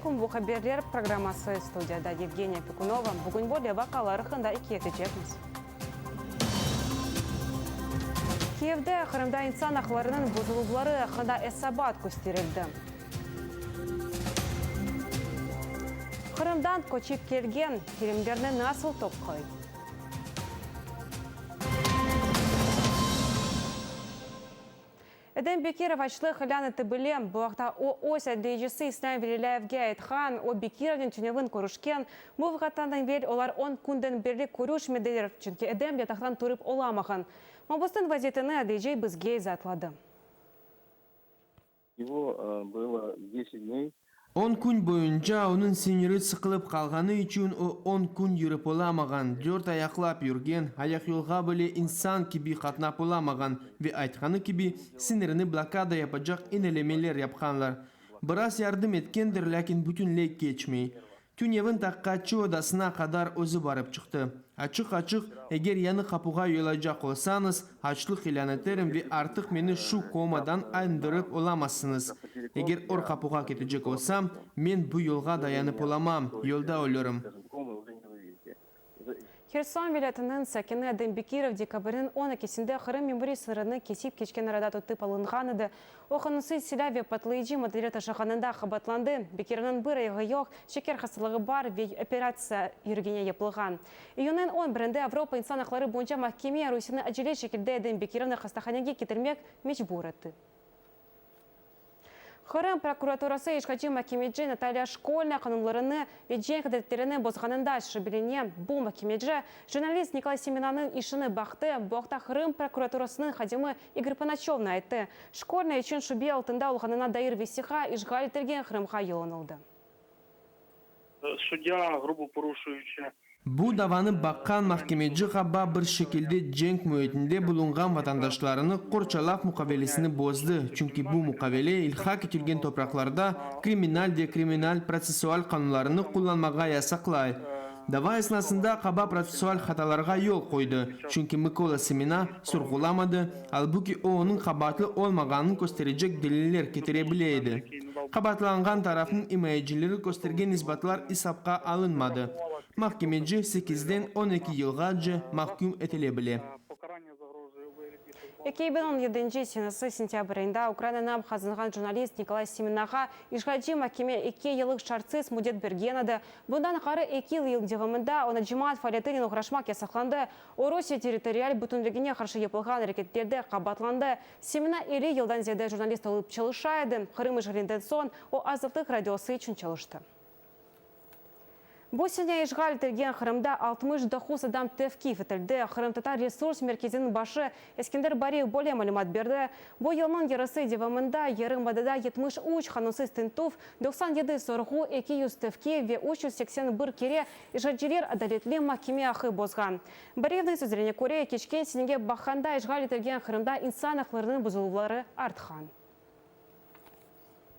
aleyküm! Bu haberler programması, studiyada Yevgeniya Pikunova. Bugün böyle vaqialar aqqında ikâye etecekmiz. Kiyevde Qırımda insan aqlarınıñ bozuluvları aqqında esabat kösterildi. Qırımdan köçip kelgen kilimlerni nasıl toquy? Edem Bekirov açlıq ilân ete bile. Bu aqta o, öz adliyecisi İslâm Velilâyevge aytqan. O, Bekirovnen tünevin körüşken. Bu vaqıttan evel olar on künden berli körüşmediler, çünki Edem yataqtan turıp olamağan. Mabusnıñ vaziyetini adliyeci bizge izaatladı. On kün boyunca onıñ siñiri sıqılıp qalğanı içün o, on kün yürip olamağan, dört ayaqlap yürgen, ayaqyolğa bile insan kibi qatnap olamağan ve aytqanı kibi, siñirini blokada yapacaq inelemeler yapqanlar. Biraz yardım etkendir, lâkin bütünley keçmey. Tünevin taqiqatçı odasına qadar özü barıp çıqtı. Açıq-açıq, eger yañı qapuğa yolaycaq olsañız, açlıq ilân eterim ve artıq meni şu komadan ayındırıp olamazsıñız. Eger or qapuğa ketecek olsam, men bu yolğa dayanıp olamam, yolda ölürim. Herson vilâyetiniñ sakini Edem Bekirov dekabrniñ on ekisinde Qırım memuriy sıñırını kesip keçken arada tutıp alınğan edi. O, qanunsız silâ ve patlayıcı maddeler taşığanında qabaatlandı. Bekirovnıñ bir ayağı yoq, şeker hastalığı bar ve operatsiya yüregine yapılğan. İyünniñ on birinde Avropa insan aqları boyunca mahkeme Rusiyeni acele şekilde Edem Bekirovnı hastahanege ketirmek mecbur etti. Qırım prokuraturası işğalci makemeci Natalya Şkolna qanunlarını ve cenk adetlerini bozğanında şübeline. Bu makemeci jurnalist Nikolay Semenanıñ işini baqtı. Bu aqta Qırım prokuraturasınıñ hadimi İgor Ponaçövnı ayttı. Şkolna içün şübe altında olğanına dair vesiqa işğal etilgen Qırımğa yollanıldı. Sudya, grubo poruşuyuçı. Bu davanı baqqan mahkemeci qaba bir şekilde cenk müitinde bulunğan vatandaşlarını qorçalav muqavelesini bozdı, çünki bu muqavele ilhaq etilgen topraqlarda kriminal ve kriminal-protsessual qanunlarını qullanmağa yasaqlay. Dava esnasında qaba protsessual hatalarğa yol qoydı, çünki Mıkola Semena sorğulamadı, albuki o onıñ qabaatlı olmağanını kösterecek deliller ketire bile edi. Qabaatlanğan tarafnıñ imayecileri köstergen isbatlar esapqa alınmadı. Mahkemeci sekizden 12 yılğace mahküm etile bile. 2017 senesi sentâbr ayında Ukraina nam qazanğan jurnalist Nikolay Semenağa işğalci mahkeme eki yıllıq şartsız müddet bergen edi. Bundan ğayrı eki yıl devamında oña cemaat faaliyetinen oğraşmaq yasaqlandı, o Rusiye territorial bütünligine qarşı yapılğan areketlerde qabaatlandı. Semena 50 yıldan ziyade jurnalist olıp çalışa edi, Qırım işğalinden soñ o Azatlıq Radiosı içün çalıştı. Bu sene işğal etilgen Qırımda 69 adam tevqif etildi. Qırımtatar resurs merkeziniñ başı Eskender Bariyev böyle malümat berdi, Bu yılnıñ yarısı devamında yarımadada 73 qanunsız tintüv, 97 sorğu, 200 tevqif ve 381 kere işğalciler adaletli mahkeme aqqı bozğan. Bariyevniñ sözlerine köre, keçken senege baqqanda işğal etilgen Qırımda insan aqlarınıñ bozuluvları artqan.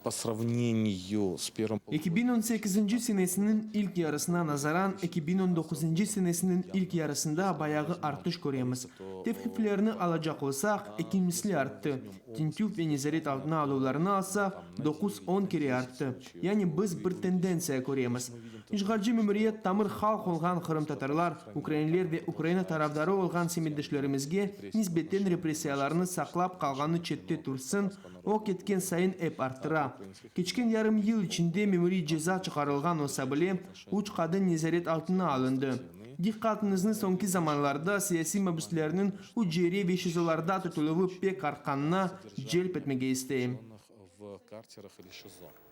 Po sravneniyu s pervım 2018-nci senesiniñ ilk yarısına nazaran 2019-ncı senesiniñ ilk yarısında bayağı artış köremiz. Tevqiflerni alacaq olsaq, eki misli arttı. Tintüv ve nezaret altına aluvlarnı alsaq, doquz-on kere arttı. Yani biz bir tendentsiya köremiz. İşğalci memuriyet tamır halq olğan qırımtatarlar, ukrainler ve Ukraina tarafdarı olğan semetdeşlerimizge nisbeten repressiyalarnı saqlap qalğanı çette tursın, o ketken sayın ep arttıra. Keçken yarım yıl içinde memuriy ceza çıqarılğan olsa bile, üç qadın nezaret altına alındı. Diqqatıñıznı soñki zamanlarda siyasiy mabüslerniñ ücre ve ŞİZOlarda tutuluvı pek artqanına celp etmege isteyim.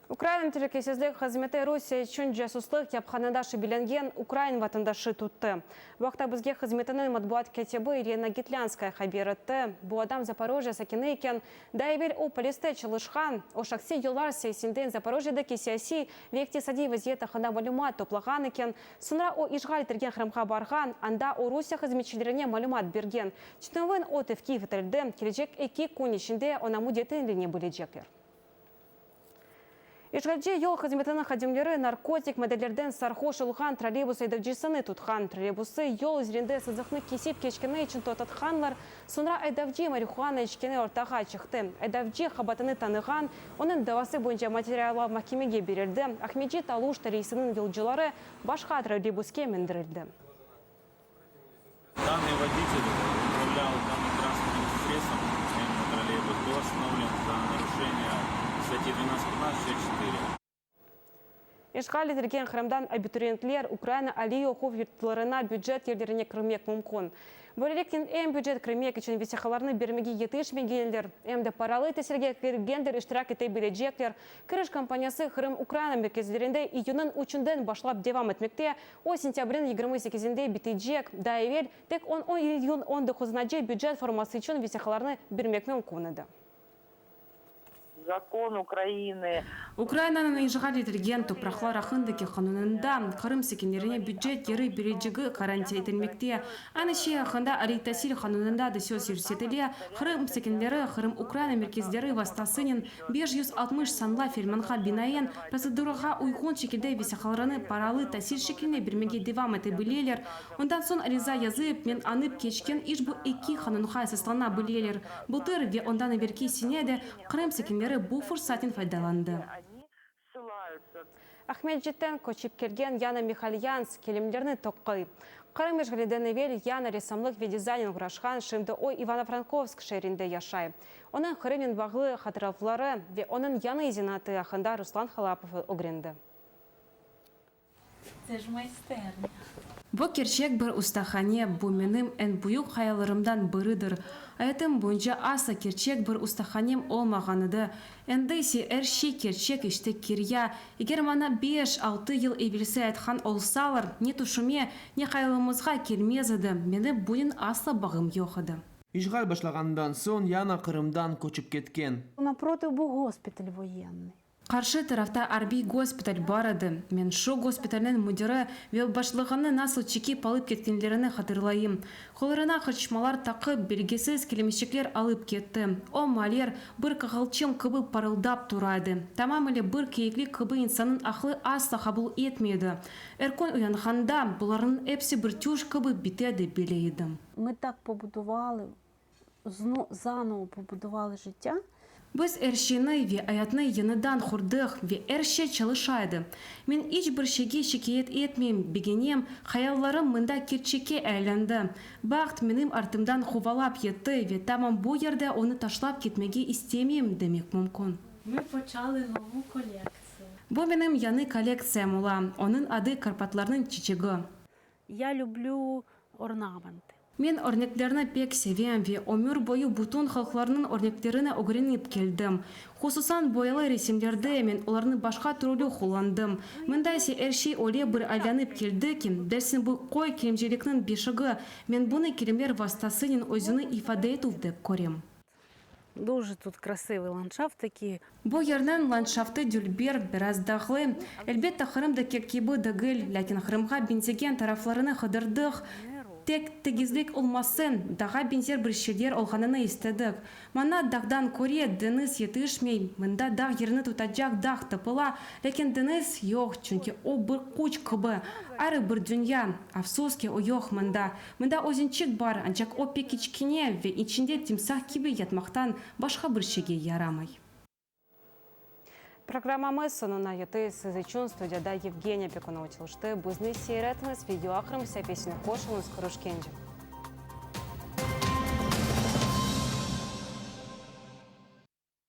Ukraina telükesizlik hızmeti Rusiye içün casuslıq yapqanında şübelengen ukrain vatandaşı tuttı. Bu aqta bizge hızmetiniñ matbuat kâtibi İrina Gitlânskaya haber etti. Bu adam Zaporojye sakini eken. Daa evel o poliste çalışqan. O şahsiy yollar sayesinden Zaporojyedeki siyasiy ve iqtisadiy vaziyet aqqında malümat toplağan eken. Soñra o işğal etilgen Qırımğa barğan, anda o Rusiye hızmetçilerine malümat bergen. Tünevin o tevqif etildi. Kelecek eki kün içinde oña müddetini bilecekler. İşğalci yol hızmetiniñ hadimleri narkotik maddelerden sarhoş olğan trolleybus aydavcısını tutqan. Trolleybusnı yol üzerinde sızıqnı kesip keçkeni içün toqtatqanlar, soñra aydavcı marihuana içkeni ortağa çıqtı. Aydavcı qabaatını tanığan, onıñ davası boyunca materiallar mahkemege berildi. Aqmescit Aluşta reysiniñ yolcuları başqa trolleybuske mindirildi. Данный водитель управлял данным транспортным средством, а именно троллейбус, был остановлен за нарушение статьи 12.15.64. İşğal etilgen Qırımdan abituriyentler Ukraina aliy oquv yurtlarına bücet yerlerine kirmek mümkün. Böyleliknen, em bücet kirmek içün vesiqalarnı bermege yetişmegenler, em de paralı tasilge kirgenler iştirak ete bilecekler. Kiriş kampaniyası Qırım-Ukraina merkezlerinde iyünniñ üçünden başlap devam etmekte, O, sentâbrniñ 28-inde bitecek. Daa evel, tek on iyün on doquzınace bücet forması içün vesiqalarnı bermek mümkün edi. Zakon Ukrainı. Ukrainanıñ işğal etilgen topraqlar aqqındaki qanunında Qırım sakinlerine bücet yeri berecegi garantiya etilmekte. Aynı şey aqqında Aliy tasil qanunında da söz yürsetile, Qırım sakinleri Qırım-Ukraina merkezleri vastasınen 560 sanlı fermanğa binaen, protsedurağa uyğun şekilde vesiqalarını paralı tasil şekline bermege devam ete bileler, ondan soñ ariza yazıp, men añıp keçken işbu eki qanunğa esaslana bileler. Bıltır ve ondan evelki sene de Qırım sakinleri bu fırsaten faydalandı. Aqmescitten köçip kelgen Yana Mihalyans kelimlerni toquy. Qırım işğalinden evel Yana ressamlıq ve dizaynen oğraşqan, şimdi o İvano-Frankovsk şeerinde yaşay. Onıñ Qırımnen bağlı hatıravları ve onıñ yañı zenaatı aqqında Ruslan Halapov ögrendi. Bu kerçek bir ustahane, bu menim eñ büyük hayallarımdan biridir. Ayatım boyunca asla kerçek bir ustahanem olmağan edi. Endi ise er şey kerçek, işte kirya. Eger maña beş, altı yıl evelsi aytqan olsalar, ne tüşüme, ne hayalımızğa kelmez edi, menim bunen asla bağım yoq edi. İşğal başlağanından soñ Yana Qırımdan köçip ketken. Naprotiv buv gospital voyennıy. Qarşı tarafta arbiy gospital bar edi. Men şu gospitalniñ müdiri ve başlığını nasıl çekip alıp ketkenlerini hatırlayım. Qollarına qırçmalar taqıp, belgisiz kelimeçikler alıp ketti. O maler bir qığılçım kibi parıldap tura edi. Tamam ile bir keyiklik kibi insannıñ aqlı asla qabul etmey edi. Er kün uyanğanda, bularnıñ epsi bir tüş kibi bite dep bile edim. Mı tak pobuduvalı, zanovo pobuduvalı jıttâ. Biz er şeyni ve ayatnı yañıdan qurdıq ve er şey çalışa edi. Men iç bir şeyge şikâyet etmeyim, begenem, hayallarım mında kerçekke aylandı. Baht menim artımdan quvalap yetti ve tamam bu yerde onı taşlap ketmege istemeyim demek mümkün. Mı poçalı novu kolektsiyu. Bu menim yañı kollektsiyam ola, onıñ adı Karpatlarnıñ çiçegi. Ya lüblü ornamentı. Men örneklerni pek sevem ve ömür boyu bütün halqlarnıñ örneklerini ögrenip keldim. Hususan boyalı resimlerde men olarnı başqa türlü qullandım. Mında ise er şey öyle bir aylanıp keldi ki, dersiñ bu qoy kilimcilikniñ beşigi, men bunı kilimler vastasınen özüni ifade etüv dep körem. Duje tut krasivıy landşaft takiy. Bu yerniñ landşaftı dülber, biraz dağlı. Elbette, Qırımdaki kibi degil, lâkin Qırımğa beñzegen taraflarını qıdırdıq. Tek tegizlik olmasın, dağa beñzer bir şeyler olğanını istedik. Maña dağdan köre deñiz yetişmey, mında dağ yerini tutacaq dağ tapıla, lâkin deñiz yoq, çünki o bir küç kibi, ayrı bir dünya. Afsus ki, o yoq mında. Mında özençik bar, ancaq o pek kiçkene ve içinde timsah kibi yatmaqtan başqa bir şeyge yaramay. Programmamız soñuna yetti. Siz içün studiyada Yevgeniya Pekunova çalıştı. Bizni seyir etiñiz ve UAQırım saifesine qoşulıñız. Körüşkence!